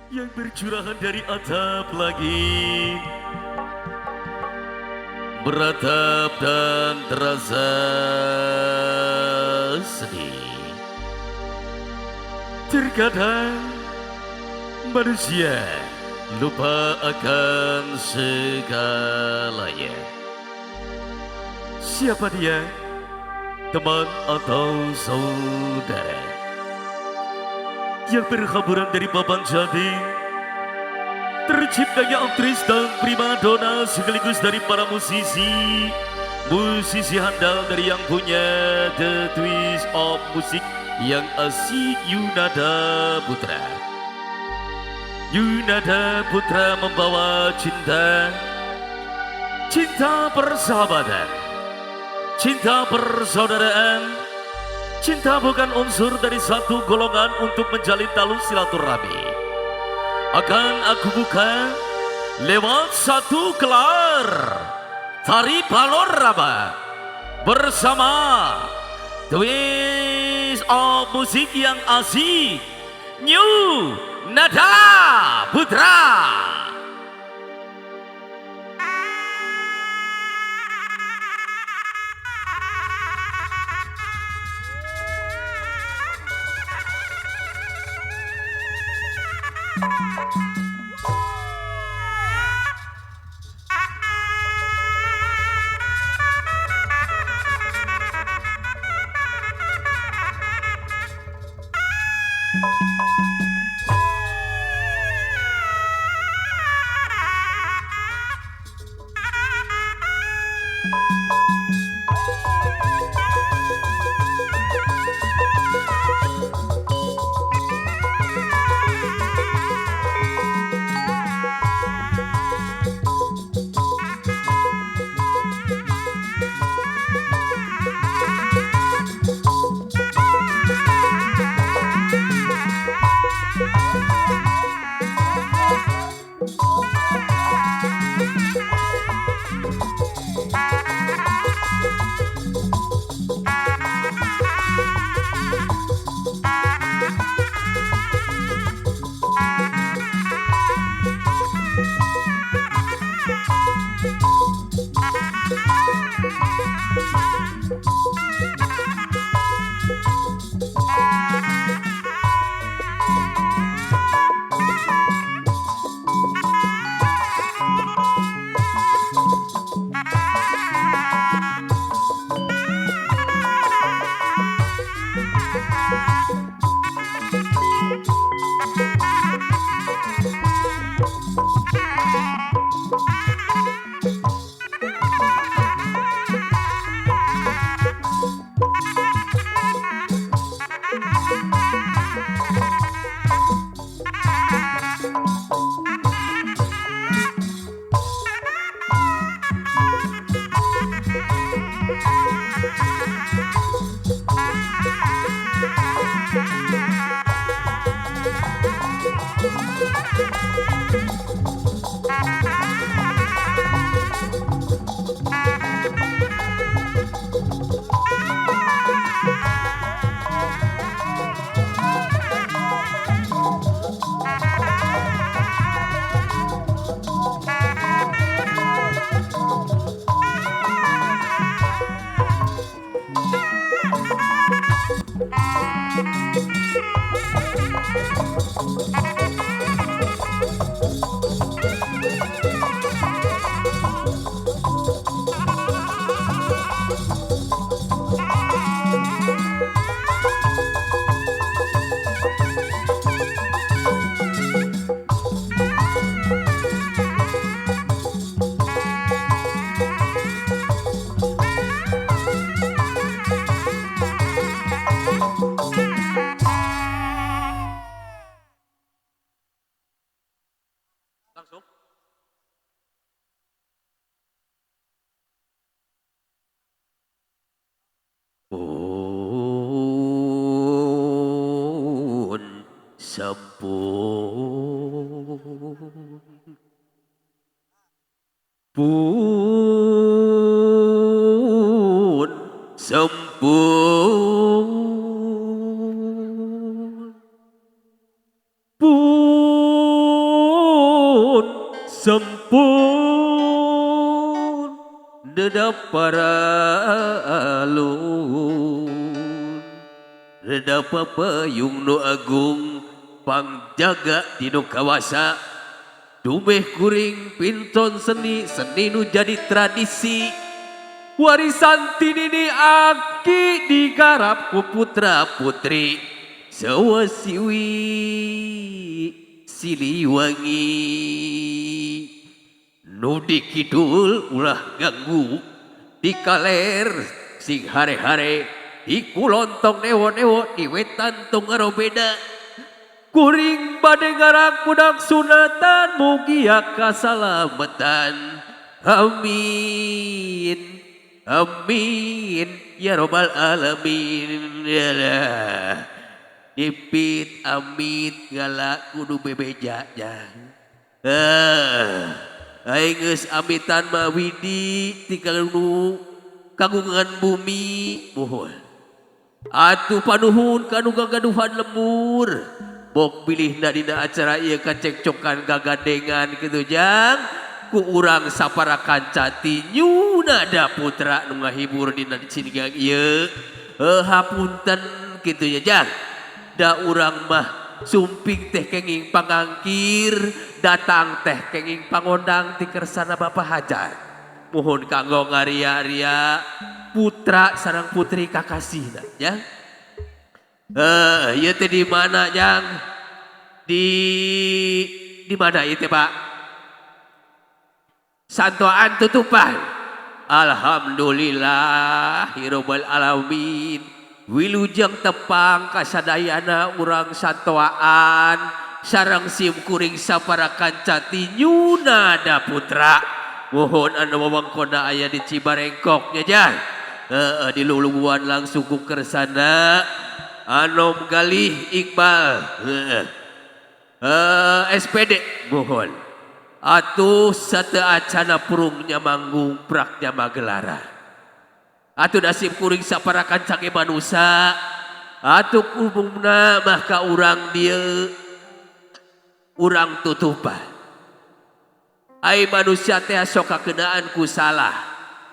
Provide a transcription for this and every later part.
Yang bercurahan dari atap lagi meratap dan terasa sedih. Terkadang manusia lupa akan segalanya. Siapa dia? Teman atau saudara yang berhamburan dari papan jati, terciptanya aktris dan primadona sekaligus dari para musisi, musisi handal dari yang punya The Twist of Music yang asik, Yunada Putra. Yunada Putra membawa cinta, cinta persahabatan, cinta persaudaraan. Cinta bukan unsur dari satu golongan untuk menjalin tali silaturahmi. Akan aku buka lewat satu kelar tari panorama bersama Twist of Musik yang asik, New Nada Putra. Langsung. Pun sampun, pun sampun, pun. Sempur dedap paralun dedap payung nu agung pangjaga dinu kawasa dumeh kuring pinton seni seni nu jadi tradisi warisan ti nini aki digarap ku putra putri sawasiwi Siliwangi nu di kidul ulah ganggu di kaler sing hare-hare di kulon tong newo-newo di wetan tong ngarobeda kuring bade ngarak budak sunatan mugia kasalamatan amin amin ya robbal alamin. Yalah. Dipit amit ngala kudu bebeja jang. Eh, aing geus amitan mah widi tinggal nu kagungan bumi mohon. Atuh panuhun kanu gagaduhan lembur. Bok bilihna dina acara ieu kacekcokan gagandengan kitu jang. Ku urang sapara kanca ti Nyunada Putra nu ngahibur dina sinigang ieu. Heuh hapunten kitu nya jang. Da urang mah sumping teh kenging pangangkir, datang teh kenging pangondang ti kersana Bapak Hajar. Mohon kanggo ngaria-ria putra sareng putri kakasihna ya. Eh, ieu teh di mana jang? Di mana ieu teh Pak? Santoan tutupan. Alhamdulillahirabbil alamin. Wilujeng tepang kasadayana urang Santoaan sareng sim kuring sapara kanca ti Nyunada Putra. Mohon anu wewengkonna aya di Cibarengkok nya jang. Heeh, di lulunguan langsung ku kersana Anom Galih Iqbal. Heeh. SPD mohon. Atuh sateu acana purungnya manggung praknya magelaran. Atuh nasib kuring sapara kanca ge manusa. Atuh umumna mah ka urang dieu urang tutupan. Ai manusia teh sok kakenaan ku salah.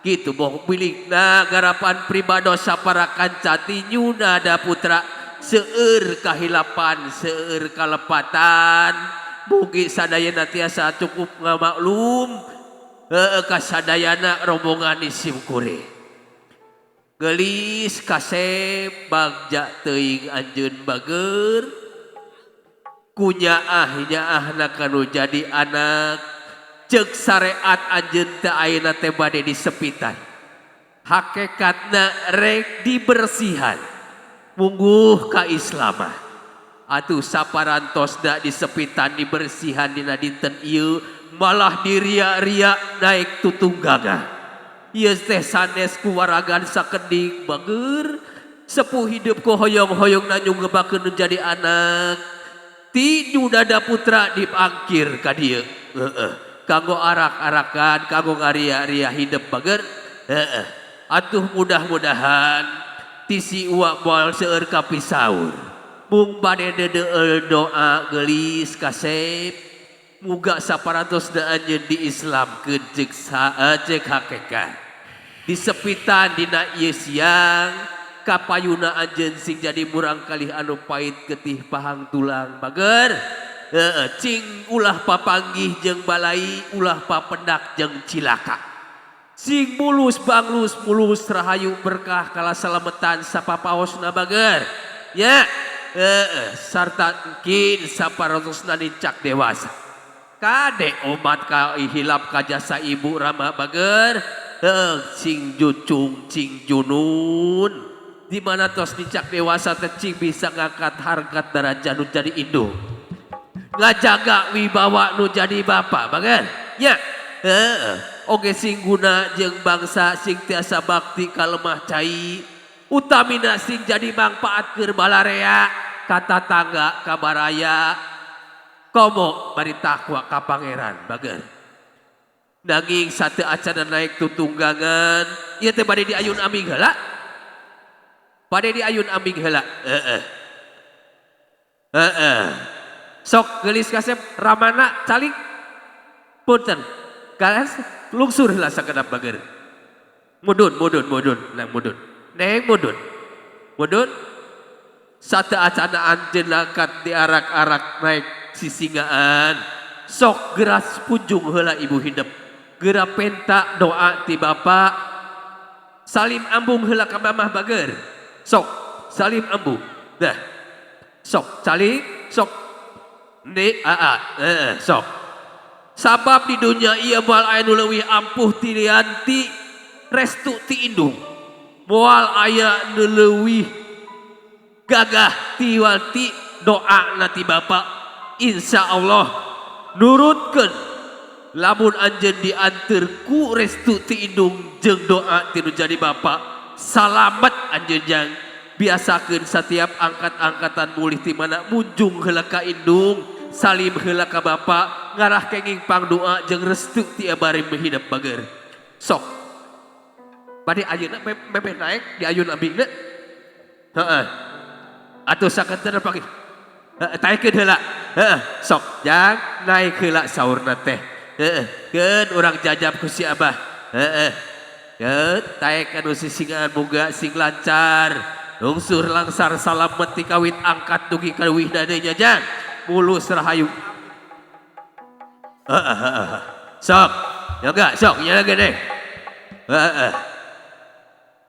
Gitu boh milikna garapan pribados sapara kanca ti Nyunada Putra seueur kahilapan seueur kalepatan mugi sadayana tiasa cukup ngamaklum heueuh kasadayana rombongan sim kuring. Gelis kasep bagja teuing anjeun bager kunyaah nyaahna kanu jadi anak ceuk syariat anjeun teh ayeuna teh bade disepitan hakikatna rek dibersihan mungguh ka Islamah. Atuh saparantosna disepitan dibersihan dina dinten ieu malah diria-ria naik tutunggangan. Ieu teh sanes kuwaragan sakedik bager sepuh hidup ku hoyong-hoyong nanyung ngebakeun nu jadi anak ti Nyunada Putra dipangkir ka dieu heeh kanggo arak-arakan kanggo ngaria-ria hidup bager heeh. Atuh mudah-mudahan ti si uak moal seueur kapisaur mung bade deudeueul doa geulis kasep muga saparantos da anjeun diislamkeun ceuk ceuk hakikat disepitan dina ieu siang kapayuna anjeun sing jadi murang kalih anu pait getih pahang tulang bager heeh cing ulah papanggih jeung balai ulah papendak jeung cilaka sing mulus banglus mulus rahayu berkah kala salametan sapapaosna bager ya heeh sarta mungkin saparantosna nincak dewasa kade omat ka hilap ka jasa ibu rama bager heuh sing jucung cing junun di mana tos nincak dewasa teh cing bisa ngangkat harkat darajat nu jadi indung ngajaga wibawa nu jadi bapak bager ya heeh. Oge sing guna jeung bangsa sing tiasa bakti ka lemah cai utamina sing jadi mangpaat keur balarea ka tatangga ka baraya komo bari takwa ka pangeran bager. Nanging sateu acana naik tutunggangan ieu teh bade diayun aming heula bade diayun aming heula heeh heeh. Sok geulis kasep ramana calik. Punten. Kalian lungsur heula sakedap, bager. Mudun, mudun, mudun, neng mudun. Neng mudun. Mudun. Sate acana anjeun langkat diarak-arak naik sisingaan. Sok geras punjung heula ibu hidep. Geura penta doa ti bapak. Salim ambung heula ka mamah, bager. Sok salim ambung. Dah. Sok salim, sok. Nih, aa, eh, sok. Sabab di dunia ieu moal aya nu leuwih ampuh ti ti restu ti indung. Moal aya nu leuwih gagah tiwal ti doa ti bapak. Insya Allah nurutkeun lamun anjeun dianteur ku restu ti indung jeung doa ti nu jadi bapak, salamet anjeun. Jang biasakeun setiap angkat-angkatan mulih ti mana, munjung heula ka indung, salim heula ka bapak, ngarah kenging pang doa jeung restu ti abari hidup, bager. Sok bade ayeuna memeh naik di ayun ambingna, heeh, atuh sakantenan pagi taekeun heula. Heeh, sok jang naik heula saurna teh. Heeh, keun urang jajab ku si abah. Heeh, keun taek anu sisingaan, muga sing lancar, lungsur langsar salamet ti kawit angkat dugi ka wihna nya, jang mulus rahayu. Heeh, heeh, sok ya enggak, sok ya gede. Heeh.